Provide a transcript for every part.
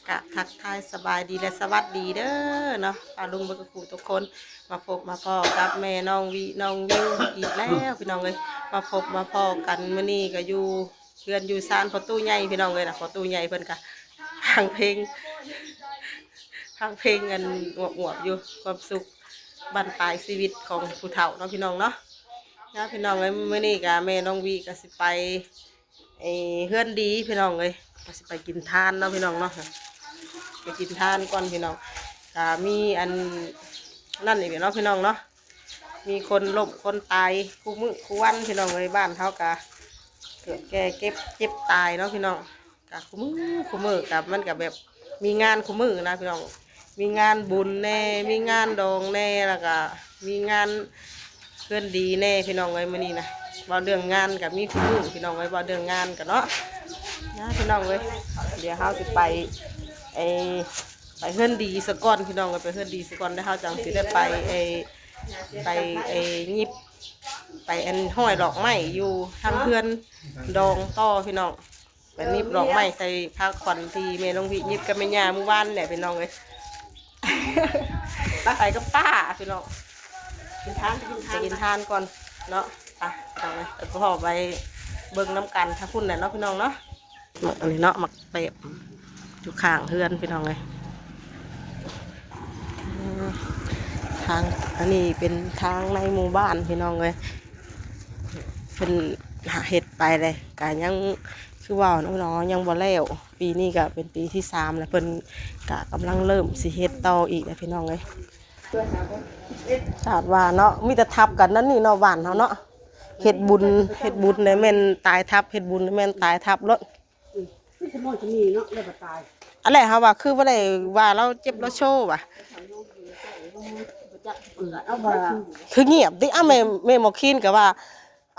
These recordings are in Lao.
ກະທັກທາຍສະບາຍດີ ແລະ ສະຫວັດດີເດີເນາະ ປ້າລຸງເບິດທຸກຜູ້ທຸກຄົນ. ມາພົບມາພໍ້ກັບແມ່ນ້ອງວິ ນ້ອງວິວອີກແລ້ວພີ່ນ້ອງເອີຍ. ມາພົບມາພໍ້ກັນມື້ນີ້ກະຢູ່ເຮືອນຢູ່ຊານພໍ່ຕູ້ໃຫຍ່ພີ່ນ້ອງເອີຍນະ. ພໍ່ຕູ້ໃຫຍ່ເພິ່ນກະຟັງເພງ ຟັງເພງອັນອວບໆຢູ່ ຄວາມສຸກບັ້ນປາຍຊີວິດຂອງຜູ້ເຖົ້າເນາະພີ່ນ້ອງເນາະ. ນະພີ່ນ້ອງເອີຍ ມື້ນີ້ກະແມ່ນ້ອງວິກະຊິໄປ ໄອ້ເຮືອນດີພີ່ນ້ອງເອີຍ ວ່າຊິໄປກິນທານເນາະພີ່ນ້ອງເນາະ ໄປກິນທານກ່ອນພີ່ນ້ອງ. ກະມີອັນນັ້ນອີກເນາະພີ່ນ້ອງເນາະ ມີຄົນລົ້ມຄົນຕາຍຄູ່ມື້ຄູ່ວັນພີ່ນ້ອງເອີຍ. ບ້ານເຮົາກະເກີດແກ່ເຈັບເຈັບຕາຍເນາະພີ່ນ້ອງ. ກະຄູ່ມື້ຄູ່ມື້ກະມັນກະແບບມີງານຄູ່ມື້ນະພີ່ນ້ອງ ມີງານບຸນແດ່ ມີງານດອງແດ່ ແລ້ວກະມີງານເຮືອນດີແດ່ພີ່ນ້ອງເອີຍ. ມື້ນີ້ນະ ເວົ້າເລື່ອງງານກະມີຄູ່ມື້ພີ່ນ້ອງເອີຍ ເວົ້າເລື່ອງງານກະເນາະ ນະພີ່ນ້ອງເອີຍ. ດຽວເຮົາຊິໄປ ໄອ້ ໄປເຮືອນດີສາກ່ອນພີ່ນ້ອງເອີຍ ໄປເຮືອນດີສາກ່ອນ ແລ້ວເຮົາຈັ່ງຊິໄດ້ໄປ ໄອ້ ໄປ ໄອ້ ຫຍິບ ໄປອັນຮ້ອຍດອກໄມ້ຢູ່ທາງເຮືອນດອງຕໍ່ພີ່ນ້ອງ. ໄປໜິບດອກໄມ້ໃສ່ພາຂວັນທີ່ແມ່ນ້ອງວິຫຍິບກັບແມ່ຍ່າມື້ວານແຫຼະພີ່ນ້ອງເອີຍ ໄປກັບປ້າພີ່ນ້ອງ. ກິນທານ ໄປກິນທານ ໄປກິນທານກ່ອນເນາະ ໄປພີ່ນ້ອງເອີຍ ແລ້ວກໍພໍ້ໄປເບິ່ງນຳກັນທາງພຸ້ນແຫຼະເນາະພີ່ນ້ອງເນາະ. ໝາກອັນນີ້ເນາະ ໝາກແປບ ຢູ່ຂ້າງເຮືອນພີ່ນ້ອງເອີຍ. ທາງ ອັນນີ້ເປັນທາງໃນໝູ່ບ້ານພີ່ນ້ອງເອີຍ ເພິ່ນເຮັດໄປເລີຍ ກະຍັງຄືເວົ້າເນາະພີ່ນ້ອງ ຍັງບໍ່ແລ້ວ. ປີນີ້ກະເປັນປີທີສາມແລ້ວ ເພິ່ນກະກຳລັງເລີ່ມຊິເຮັດຕໍ່ອີກແຫຼະພີ່ນ້ອງເອີຍ. ຄາດວ່າເນາະ ມີແຕ່ທັບກັນນັ້ນນີ້ເນາະ ບ້ານເຮົາເນາະ ເຮັດບຸນ ເຮັດບຸນແລ້ວແມ່ນຕາຍທັບ ເຮັດບຸນແລ້ວແມ່ນຕາຍທັບໂລດ. ອືມ ຄືສະໝໍສະມີເນາະ ແລ້ວກໍຕາຍ. ອັນແຫຼະ ເຮົາວ່າຄືບໍ່ໄດ້ວ່າລາວເຈັບລາວໂຊວ່າ ບໍ່ຈັກ ເອີ ເອົາວ່າ ຄືງຽບຕິ. ອ້າ ແມ່ ແມ່ໝໍຄີນກໍວ່າ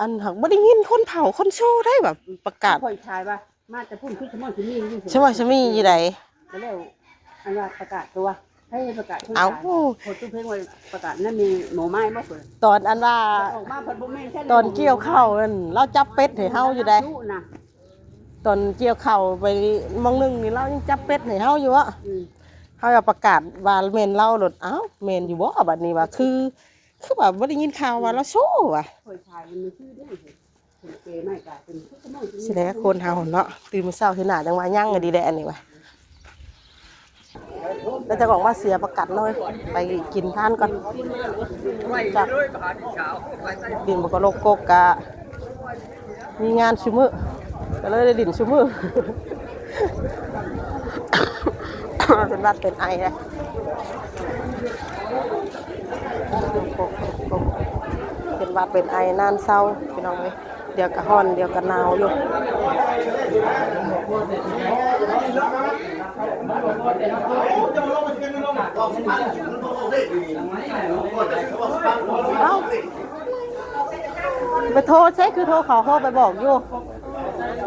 ອັນ ຫາກບໍ່ໄດ້ຍິນຄົນເຜົ່າຄົນໂຊໄດ໋ ວ່າປະກາດ ຂ້ອຍທາຍວ່າ ມາແຕ່ພຸ້ນ ຄືສະໝໍສະມີຢູ່ ສະໝໍສະມີຢູ່ໃດ. ກໍແລ້ວ ອັນວ່າປະກາດຕົວ ໃຜປະກາດ ເອົາ ຄົນຕາຍ ຄົນຕູ້ເພັງວ່າປະກາດນັ້ນ ມີໝໍໄມ້ບໍ່ເພິ່ນ ຕອນອັນວ່າ ອອກມາເພິ່ນບໍ່ແມ່ນແທ້ ຕອນກ່ຽວເຂົ້ານັ້ນ ລາວຈັບເປັດໃຫ້ເຮົາຢູ່ໃດ໋. ຕອນກ່ຽວເຂົ້າໄປໝ່ອງໜຶ່ງນີ້ ລາວຍັງຈັບເປັດໃຫ້ເຮົາຢູ່ເບາະ. ອືມ ເຮົາກໍປະກາດວ່າແມ່ນລາວໂລດ. ອ້າວ ແມ່ນຢູ່ບໍ່ ບັດນີ້ວ່າ ຄື ຄືວ່າບໍ່ໄດ້ຍິນຂ່າວວ່າລາວໂຊວ່າ. ຂ້ອຍຖ່າຍມັນຄືເດ້ ເພິ່ນເກໃໝ່ກະເປັນຄືສະໝໍ ຊີ້ແຫຼະ ຄົນເຮົາເນາະ ຕື່ນມື້ເຊົ້າເຫັນໜ້າຈັ່ງວ່າຍັງ ອະ ດີແຫຼະ ອັນນີ້ວ່າ. ແລ້ວຈະອອກມາເສຍປະກັນເນາະ ໄປກິນທານກ່ອນ. ຈາກຫຼິ້ນບໍ່ກະໂລກກົກກະມີງານຊຸມື້ ກະເລີຍໄດ້ຫຼິ້ນຊຸມື້. ເປັນຫວັດເປັນໄອແຫຼະ ເປັນຫວັດເປັນໄອນານເຊົາ ພີ່ນ້ອງເອີຍ. ດຽວກະຮ້ອນ ດຽວກະໜາວຢູ່. ເອົ້າ ໄປໂທໃສ ຄືໂທເຂົາ ໂທໄປບອກຢູ່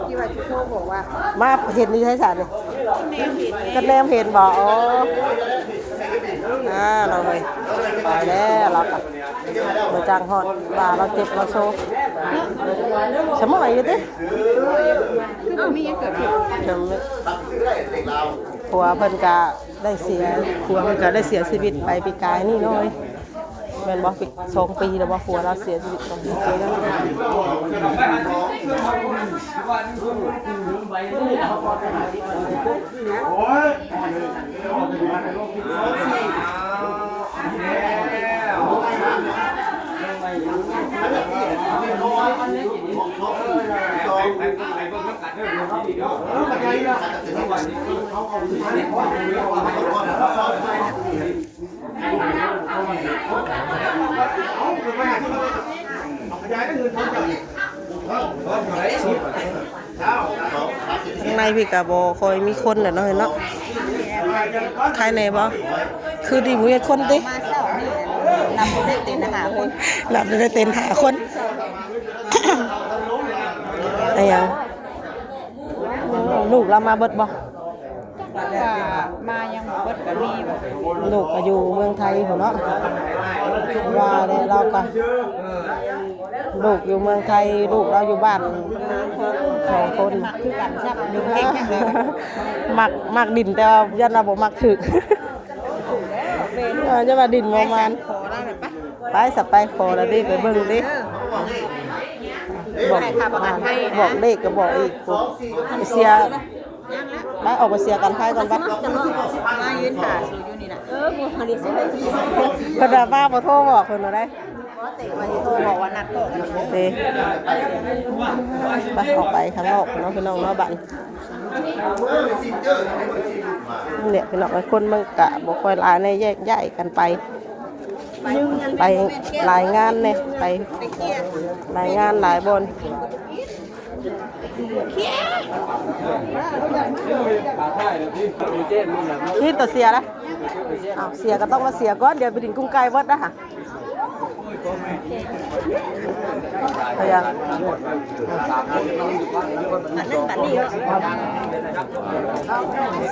ທີ່ວ່າຊິໂທບອກວ່າ ມາເຫັນຢູ່ໃສຊະນີ້ ກະແນມເຫັນບໍ່? ອໍ ອ່າ ນ້ອງເອີຍ ຕາຍແລ້ວ ລາວກະ ບໍ່ຈ້າງຮອດວ່າລາວເຈັບລາວໂຊ ສະໝໍຢູ່ຕິ. ເອົ້າ ມີຫຍັງເກີດຂຶ້ນ? ຜົວເພິ່ນກະໄດ້ເສຍ ຜົວເພິ່ນກະໄດ້ເສຍຊີວິດໄປປີກາຍນີ້ເນາະ ແມ່ນບໍ່? ສອງປີແລ້ວບໍ່? ຜົວລາວເສຍຊີວິດສອງປີແລ້ວ. ທາງໃນພີ້ກະບໍ່ຄ່ອຍມີຄົນແຫຼະເນາະ ເນາະ. ໃຄແດ່ບໍ່? ຄືດີບໍ່ມີຄົນຕິ? ມາເຊົ້ານີ້ ນັບໄດ້ເຕັມຫ້າຄົນ ນັບໄດ້ເຕັມຫ້າຄົນ. ອາຫຍັງ? ລູກລາວມາເບິດບໍ່? ຈັກວ່າມາຍັງບໍ່ເບິດກໍມີ. ລູກກໍຢູ່ເມືອງໄທພຸ້ນເນາະ ວ່າແລ້ວລາວກໍ ລູກຢູ່ເມືອງໄທ ລູກລາວຢູ່ບ້ານສອງຄົນ ມັກ ມັກດິນ ແຕ່ວ່າຢ້ານວ່າບໍ່ມັກຖືກ ເອີ ຢ້ານວ່າດິນບໍ່ມານ. ໄປສະ ໄປຂໍລະຕິ ໄປເບິ່ງຕິ ບອກ ບອກເລກກໍບອກອີກ ໄປເສຍ ໄປອອກໄປເສຍການໄຟກ່ອນໄປ ມາຢືນຖ້າຢູ່ນີ້ນະ ເອີ ເພິ່ນວ່າມາບໍ່ໂທບອກເພິ່ນວ່າໄດ ບໍ່ເຕະວ່າຊິໂທບອກວ່ານັດພໍ້ກັນເດີ ໄປ ອອກໄປຂ້າງນອກເນາະ ພີ່ນ້ອງເນາະ ບາດນີ້ ນີ້ແຫຼະ ພີ່ນ້ອງເອີຍ ຄົນມັນກະບໍ່ຄ່ອຍຫຼາຍແດ່ ແຍກຍ້າຍກັນໄປ ໄປຫຼາຍງານແດ່ ໄປຫຼາຍງານຫຼາຍບ່ອນ ນີ້ຕົວເສຍລະ ອ້າວ ເສຍກໍຕ້ອງມາເສຍກ່ອນ ດຽວໄປດິນກຸ້ງໄກ່ເບິດນະຫະ.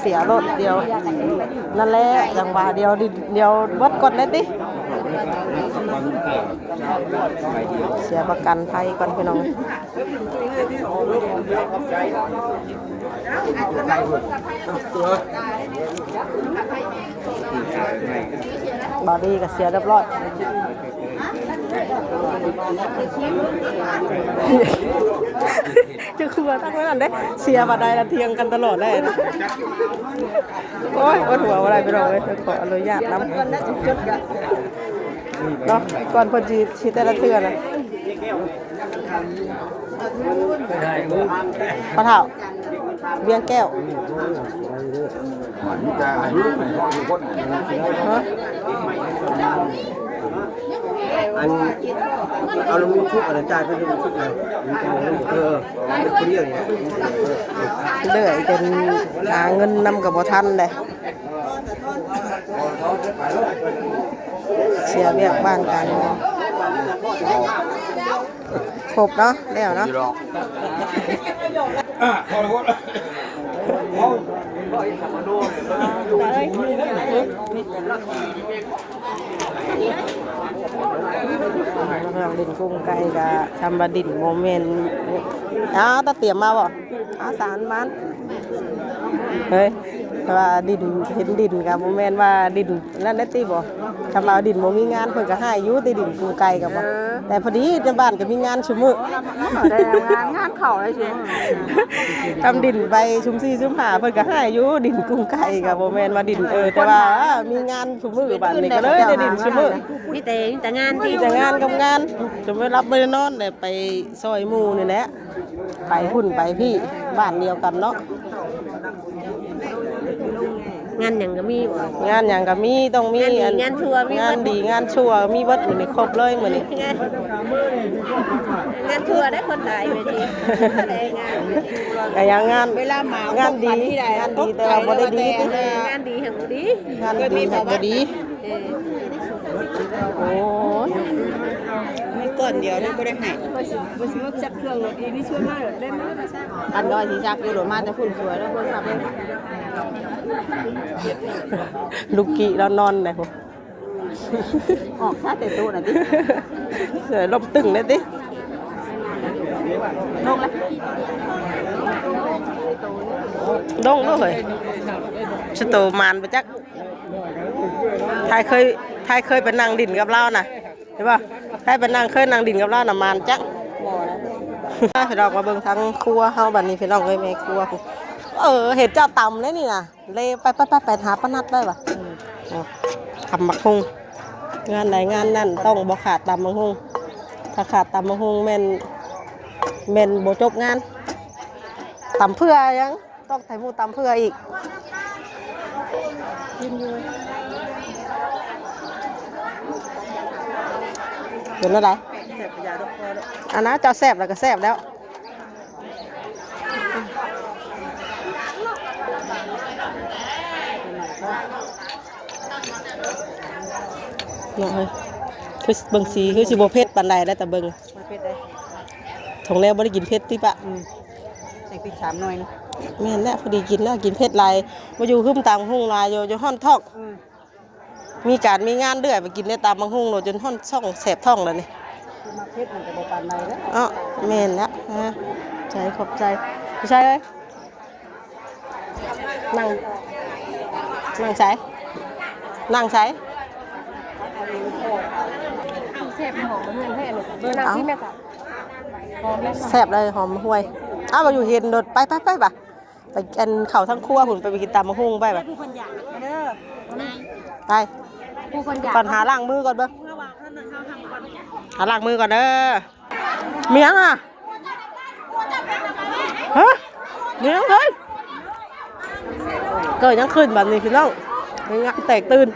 ເສຍໂລດ ດຽວ ນັ້ນແຫຼະ ຈັ່ງຫວະ ດຽວ ດຽວເບິດກ່ອນແດ່ຕິ ເສຍປະກັນໄພກ່ອນ ພີ່ນ້ອງ. ບາດນີ້ກໍເສຍຮຽບຮ້ອຍ ຈະຄືວ່າທັງນັ້ນເດ້ ເສຍບາດໃດລະ ຖຽງກັນຕະຫຼອດເລີຍ ໂອ້ຍ ປວດຫົວບໍ່ໄດ້ ພີ່ນ້ອງເອີຍ ຂໍອະນຸຍາດນຳເນາະ ກ່ອນເພິ່ນຊິ ຊິແຕ່ລະເທື່ອນະ. ພໍ່ເຖົ້າ ວຽງແກ້ວ ຮະ ອັນ ເອົານ້ຳຊຸບ ອັນນັ້ນຈ່າຍໄປນ້ຳຊຸບນະ ເອີ ເອີ ເອີ ເລື່ອຍຈົນຫາເງິນນຳກໍບໍ່ທັນເດ້. ເສຍວຽກບ້ານການເມືອງ ຄົບເນາະ ແລ້ວເນາະ ເລື່ອງດິນກຸ້ງໄກ່ກະ ຊຳວ່າດິນບໍ່ແມ່ນ ອ້າວ ຕາຕຽມມາບໍ່? ອາສານມັນ ເຮີ້ຍ ແຕ່ວ່າດິນ ເຫັນດິນກໍບໍ່ແມ່ນວ່າດິນນັ້ນໄດ້ຕິບໍ່? ຄຳວ່າດິນບໍ່ມີງານເພິ່ນກໍໃຫ້ຢູ່ຕິ ດິນກຸ້ງໄກ່ກໍບໍ່ ເອີ ແຕ່ພໍດີໃນບ້ານກໍມີງານຊຸມື້ ໄດ້ງານ ງານເຂົ້າໄດ້ຊຸມື້ ຄຳດິນໄປຊຸມສີ່ຊຸມຫ້າເພິ່ນກໍໃຫ້ຢູ່ ດິນກຸ້ງໄກ່ກໍບໍ່ແມ່ນວ່າດິນ ເອີ ແຕ່ວ່າມີງານຊຸມື້ ບາດນີ້ກໍເລີຍໄດ້ດິນຊຸມື້ ມີແຕ່ ມີແຕ່ງານຕິ ມີແຕ່ງານກັບງານ ຈົນບໍ່ໄດ້ຫຼັບບໍ່ໄດ້ນອນແຫຼະ ໄປຊ່ອຍໝູ່ນີ້ແຫຼະ. ໄປພຸ້ນໄປພີ້ ບ້ານດຽວກັນເນາະ ງານຫຍັງກໍມີບໍ່? ງານຫຍັງກໍມີ ຕ້ອງມີ ງານດີ ອັນ ງານຊົ່ວ ມີ ງານດີ ງານຊົ່ວ ມີເບິດ ມື້ນີ້ຄົບເລີຍມື້ນີ້ ງານ ງານຊົ່ວໄດ້ຄົນຫຼາຍເວທີ ງານ ກໍຢ່າງງານ ເວລາມາ ງານດີ ງານດີ ແຕ່ວ່າບໍ່ໄດ້ດີຕິ ເອີ ງານດີແຮງບໍ່ດີ ງານດີແຮງບໍ່ດີ. ເອີ ໂອ້ຍ ມີກ້ອນດຽວນີ້ບໍ່ໄດ້ໃຫ້ ບໍ່ຊິ ບໍ່ຊິມັກຈັກເຄື່ອງໂລດ ອີນີ້ຊວນມາໂລດ ເຫຼັ້ນມາ ອັນກໍວ່າຊິຈັກຢູ່ໂລດ ມາແຕ່ພຸ້ນສວຍແລ້ວ ໂທລະສັບເລີຍ ລູກກີ້ລາວນອນໄດ໋ພຸ້ນ ອອກຊະແຕ່ໂຕນະຕິ ເສື້ອລົມຕຶງເລີຍຕິ ລົງລະ ລົງໂລດເຮີ້ຍ ສະໂຕມານບໍ່ຈັກ. ໄທເຄີຍ ໄທເຄີຍໄປນັ່ງດິນກັບລາວນະ ເຫັນບໍ່? ໄທໄປນັ່ງ ເຄີຍນັ່ງດິນກັບລາວນະ ໝານຈັກ ບໍ່ນະ. ພີ່ນ້ອງ ມາເບິ່ງທາງຄົວເຮົາບັດນີ້ ພີ່ນ້ອງເອີຍ ແມ່ຄົວ ເອີ ເຫັນເຈົ້າຕຳເດ້ນີ້ນະ ເລ ໄປ ໄປ ໄປ ໄປຫາປ້ານັດໄດ້ຫວາ ອືມ ຕຳບັກຫຸ່ງ ງານໃດງານນັ້ນຕ້ອງບໍ່ຂາດຕຳບັກຫຸ່ງ ຖ້າຂາດຕຳບັກຫຸ່ງແມ່ນ ແມ່ນບໍ່ຈົບງານ ຕຳເພື່ອຫຍັງ? ຕ້ອງໃສ່ໝູຕຳເພື່ອອີກ ເປັນແນວໃດ? ອັນນະ ເຈົ້າແຊບແລ້ວກໍແຊບແລ້ວ ເນາະເຮີ້ຍ ຄືເບິ່ງສີຄືຊິບໍ່ເຜັດປານໃດແລ້ວ ແຕ່ເບິ່ງ ບໍ່ເຜັດເດ້ ທ້ອງແລ້ວບໍ່ໄດ້ກິນເຜັດຕິປະ? ອືມ ໃສ່ພຣິກສາມໜ່ວຍນະ ແມ່ນແລ້ວ ພໍດີກິນແລ້ວ ກິນເຜັດຫຼາຍ ມາຢູ່ຫຶມຕຳບັກຫຸ່ງຫຼາຍ ຢູ່ ຢູ່ຮ້ອນທ້ອງ ອືມ ມີການມີງານເລື້ອຍ ໄປກິນແຕ່ຕຳບັກຫຸ່ງໂລດ ຈົນຮ້ອນທ້ອງ ແສບທ້ອງແລ້ວນີ້ ມັກເຜັດມັນກໍບໍ່ປານໃດແລ້ວ. ເອີ ແມ່ນແລ້ວ. ເອີ ໃຈ ຂອບໃຈ. ຜູ້ຊາຍເອີຍ ນັ່ງ ນັ່ງໃສ? ນັ່ງໃສ? ແຊບ ຫອມເຮືອນແທ້ນີ້. ເບິ່ງ ນັ່ງ ເອົ້າ ທີ່ແມ່ສາວ ຫອມແລ້ວ ແຊບເລີຍ ຫອມຫວຍ. ອ້າວ ບໍ່ຢູ່ເຫັນໂດດ. ໄປ ໄປ ໄປ ໄປ ໄປ ອັນ ເຂົ້າທາງຄົວພຸ້ນ ໄປ ໄປກິນຕຳບັກຫຸ່ງ ໄປ ໄປ ໄປ ກ່ອນ ຫາລ້າງມືກ່ອນເບິ່ງ ຫາລ້າງມືກ່ອນເດີ. ມີຫຍັງອະ? ຮະ? ມີຫຍັງເຮີ້ຍ? ເກີດຫຍັງຂຶ້ນບັດນີ້ພີ່ນ້ອງ? ມີຫຍັງແຕກຕື່ນ?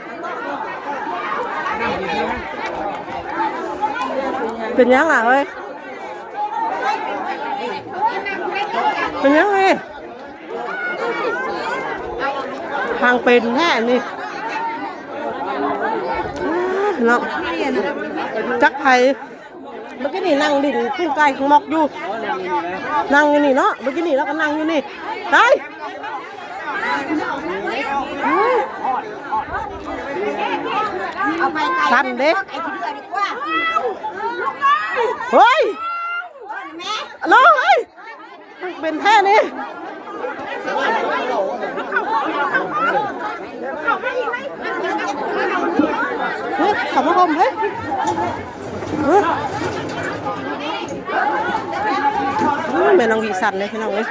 ເປັນຫຍັງອະເຮີ້ຍ? ເປັນຫຍັງນີ້? ທາງເປັນແທ້ນີ້ ເນາະ ຈັກໃຜ. ເມື່ອກີ້ນີ້ນັ່ງຫຼິ້ນປີ້ງໄກ່ຂ້າງນອກຢູ່ ນັ່ງຢູ່ນີ້ເນາະ. ເມື່ອກີ້ນີ້ລາວກໍນັ່ງຢູ່ນີ້ ໄປ ສັ່ນເດ້. ເຮີ້ຍ ນ້ອງເອີຍ ເປັນແທ້ນີ້. ເຮີ້ຍ ເຂົ້າມາຫົ່ມເຮີ້ຍ. ເຮີ້ຍ ແມ່ນ້ອງວິສັນເດ້ພີ່ນ້ອງເອີຍ.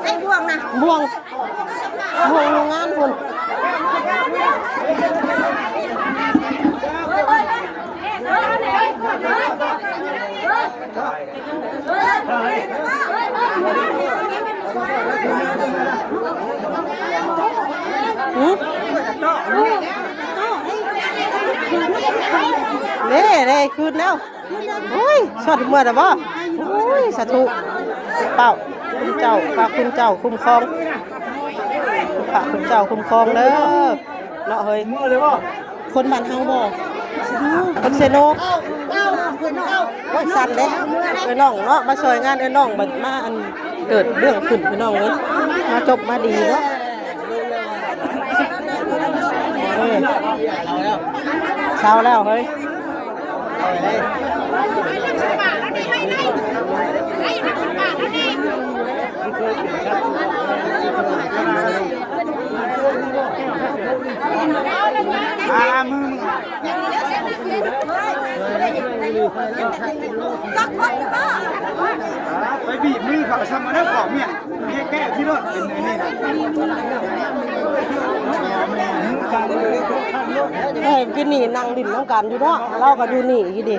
ໃສ່ບ່ວງນະ ບ່ວງ ໂຮງງານພຸ້ນ. ຫື? ເດ້ ເດ້ ຄືນແລ້ວ. ໂອ້ຍ ຊອດເມືອແລ້ວບໍ່? ໂອ້ຍ ສາທຸ ເຈົ້າ ຄຸນເຈົ້າ ພະຄຸນເຈົ້າຄຸ້ມຄອງ ພະຄຸນເຈົ້າຄຸ້ມຄອງເດີ ເນາະເຮີ້ຍ. ຄົນບ້ານເຮົາບໍ່? ຄົນເຊໂນ. ໂອ້ຍ ສັ່ນເດ້ ເອື້ອຍນ້ອງເນາະ ມາຊ່ອຍງານເອື້ອຍນ້ອງ ບັດມາ ອັນ ເກີດເລື່ອງຂຶ້ນ ພີ່ນ້ອງເອີຍ ມາຈົບມາດີເນາະ. ເອີ ເຊົາແລ້ວເຮີ້ຍ. ອ່າ ມື ມື ໄປບີບມືເຂົາຊຳ ມາແລ້ວເຂົາເມຍ ແກ້ທີ່ລົດເປັນອັນນີ້ນະ. ເອີ ກິນນີ້ນັ່ງຫຼິ້ນນຳກັນຢູ່ເນາະ ລາວກໍຢູ່ນີ້ຢູ່ເດ້.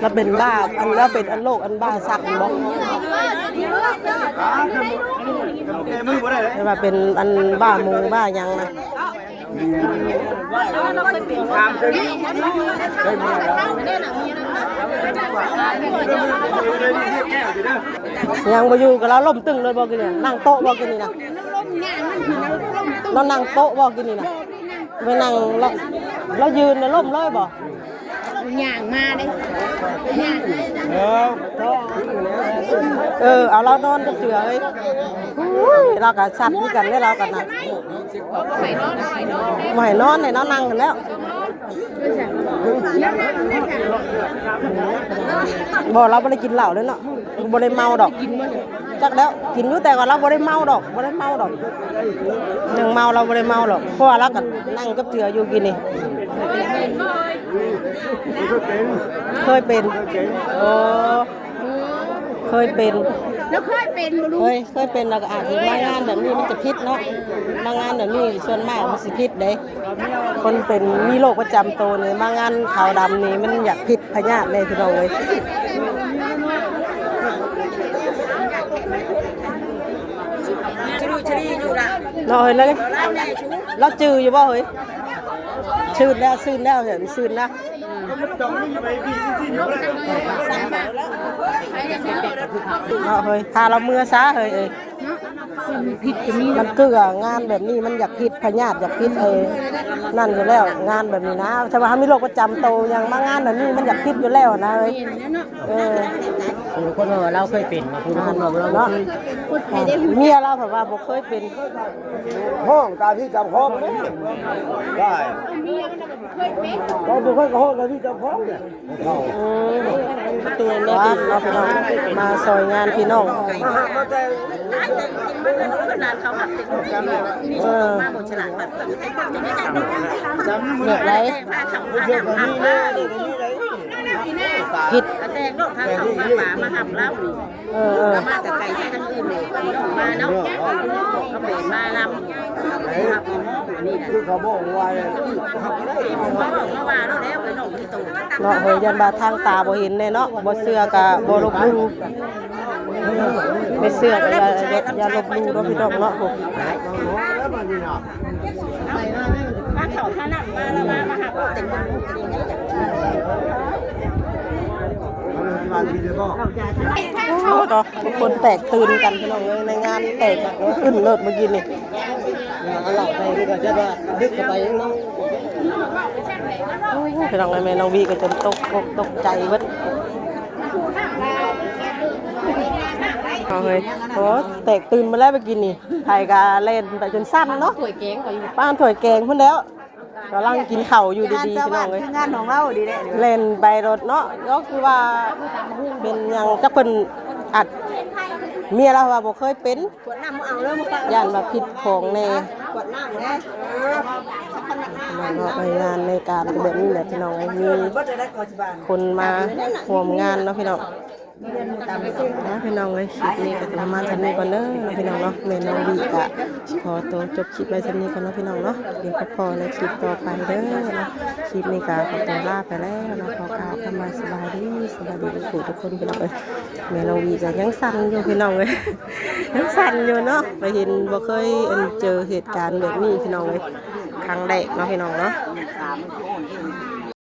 ລາວເປັນບ້າ ອັນ ລາວເປັນອັນໂລກ ອັນບ້າສັກແມ່ນບໍ່? ແຕ່ວ່າເປັນອັນບ້າໝູບ້າຫຍັງນະ. ຍັງບໍ່ຢູ່ ກໍລາວລົ້ມຕຶງເລີຍບໍ່? ກິນນີ້ນັ່ງໂຕະບໍ່? ກິນນີ້ນະ ລາວນັ່ງໂຕະບໍ່? ກິນນີ້ນະ ໄປນັ່ງ ລາວ ລາວຢືນນະ ລົ້ມເລີຍບໍ່? ຍ່າງມາເດ້ ຍ່າງ ເອີ ເອີ ເອົາລາວນອນຈັກເທື່ອເອີຍ. ໂອ້ຍ ລາວກໍສັດຄືກັນເດ້ ລາວກໍນະ ບໍ່ໃຫ້ນອນ ບໍ່ໃຫ້ນອນ ໃຫ້ນອນນັ່ງຫັ້ນແຫຼ້ວ. ບໍ່ ລາວບໍ່ໄດ້ກິນເຫຼົ້າເດ້ເນາະ ບໍ່ໄດ້ເມົາດອກ. ຈັກແລ້ວ ກິນຢູ່ ແຕ່ວ່າລາວບໍ່ໄດ້ເມົາດອກ ບໍ່ໄດ້ເມົາດອກ ຍັງເມົາ ລາວບໍ່ໄດ້ເມົາດອກ ເພາະວ່າລາວກໍນັ່ງຈັບເທື່ອຢູ່ກິນນີ້. ເຄີຍເປັນ ໂອ້ ເຄີຍເປັນ ແລ້ວເຄີຍເປັນບໍ່ລູກ? ເຄີຍ ເຄີຍເປັນ ແລ້ວກໍອາດຊິມາງານແບບນີ້ມັນຈະຜິດເນາະ ມາງານແບບນີ້ສ່ວນມາກມັນຊິຜິດເດ້. ຄົນເປັນ ມີໂລກປະຈຳໂຕນີ້ ມາງານຂາວດຳນີ້ ມັນຢາກຜິດພະຍາດເດ້ພີ່ນ້ອງເອີຍ. ເນາະເຮີ້ຍ ລາວຈື່ຢູ່ບໍ່ເຮີ້ຍ? ຊື່ນແລ້ວ ຊື່ນແລ້ວ ຊື່ນແລ້ວ. ເອົາເຮີ້ຍ ພາລາວເມືອຊະເຮີ້ຍເອີຍ. ມັນເກື່ອ ງານແບບນີ້ມັນຢາກຜິດ ພະຍາດຢາກຜິດ ເອີ ນັ້ນຢູ່ແລ້ວ ງານແບບນີ້ນະ. ແຕ່ວ່າເຮົາມີໂລກປະຈຳໂຕຫຍັງ ມາງານແບບນີ້ມັນຢາກຜິດຢູ່ແລ້ວນະເຮີ້ຍ. ເອີ ຄົນເຮົາເຄີຍເປັນ ເນາະ ເມຍລາວເພິ່ນວ່າບໍ່ເຄີຍເປັນ ຮ້ອງຕາມທີ່ເຈົ້າຂອງເດ້ ໄດ້ ເຮົາບໍ່ເຄີຍກໍຮ້ອງຕາມທີ່ເຈົ້າຂອງເດ້. ອືມ ປະຕູເນາະ ເນາະ ພີ່ນ້ອງ ມາຊ່ອຍງານພີ່ນ້ອງ ເອີ ແບບໃດ ຜິດ ແຕ່ງໂລດ ພາເຂົ້າພາປາມາຮັບລາວນີ້ ເອີ ເອີ ມາແຕ່ໄກ ທາງອື່ນເດ້ ມາເນາະ ກັບແມ່ມານຳ ຮັບມາຮອດອັນນີ້ນະ ຄືເຂົາບອກວ່າ ມາວ່າແລ້ວ ໄປນ້ອງທີ່ໂຕ ເນາະ ເຮີ້ຍ ຢ້ານວ່າທາງຕາບໍ່ເຫັນແດ່ເນາະ ບໍ່ເຊື່ອກໍບໍ່ລົບຫຼູ່ ບໍ່ເຊື່ອກໍຢ່າ ຢ່າ ຢ່າລົບຫຼູ່ເນາະ ພີ່ນ້ອງເນາະ. ພາເຂົ້າພານ້ຳມາ ລະມາ ມາຮັບເອົາແຕ່ງໂມ ໂອ້ ດອກ ທຸກຄົນແຕກຕື່ນກັນ ພີ່ນ້ອງເອີຍ ໃນງານແຕກຂຶ້ນໂລດມື້ກີ້ນີ້ ພີ່ນ້ອງເອີຍ ແມ່ນ້ອງວີກໍຈົນຕົກອົກຕົກໃຈເບິດ ເອົາເຮີ້ຍ ໂອ້ ແຕກຕື່ນມາແລ້ວມື້ກີ້ນີ້ ໃຜກໍແລ່ນໄປຈົນສັ່ນເນາະ ຖ້ວຍແກງກໍຢູ່ ປ້ານຖ້ວຍແກງພຸ້ນແລ້ວ ກຳລັງກິນເຂົ້າຢູ່ດີໆ ພີ່ນ້ອງເອີຍ ງານຂອງເຮົາດີແຫຼະ ແລ່ນໄປໂລດເນາະ ກໍຄືວ່າເປັນຫຍັງຈັກ ເພິ່ນອັດ ເມຍລາວວ່າບໍ່ເຄີຍເປັນ ກວດນ້ຳບໍ່ເອົາເລີຍ ຢ້ານວ່າຜິດຂອງແດ່ ກວດນ້ຳແດ່ ມາເນາະ ໃນງານໃນການແບບນີ້ແຫຼະ ພີ່ນ້ອງເອີຍ ມີຄົນມາຮ່ວມງານເນາະ ພີ່ນ້ອງ. ອ່າ ພີ່ນ້ອງເອີຍ ຄລິບນີ້ກໍຈະປະມານສ່ຳນີ້ກ່ອນເດີເນາະ ພີ່ນ້ອງເນາະ ແມ່ນ້ອງວີກໍຂໍໂຕຈົບຄລິບໄວ້ສ່ຳນີ້ກ່ອນເນາະ ພີ່ນ້ອງເນາະ ດຽວພົບພໍ້ໃນຄລິບຕໍ່ໄປເດີເນາະ. ຄລິບນີ້ກໍຂໍໂຕລາໄປແລ້ວເນາະ ຂໍກ່າວຄຳວ່າສະບາຍດີ ສະບາຍດີທຸກຜູ້ທຸກຄົນ ພີ່ນ້ອງເອີຍ. ແມ່ນ້ອງວີກໍຍັງສັ່ນຢູ່ ພີ່ນ້ອງເອີຍ ຍັງສັ່ນຢູ່ເນາະ ໄປເຫັນ ບໍ່ເຄີຍ ອັນ ເຈີເຫດການແບບນີ້ ພີ່ນ້ອງເອີຍ ຄັ້ງແລກເນາະ ພີ່ນ້ອງເນາະ.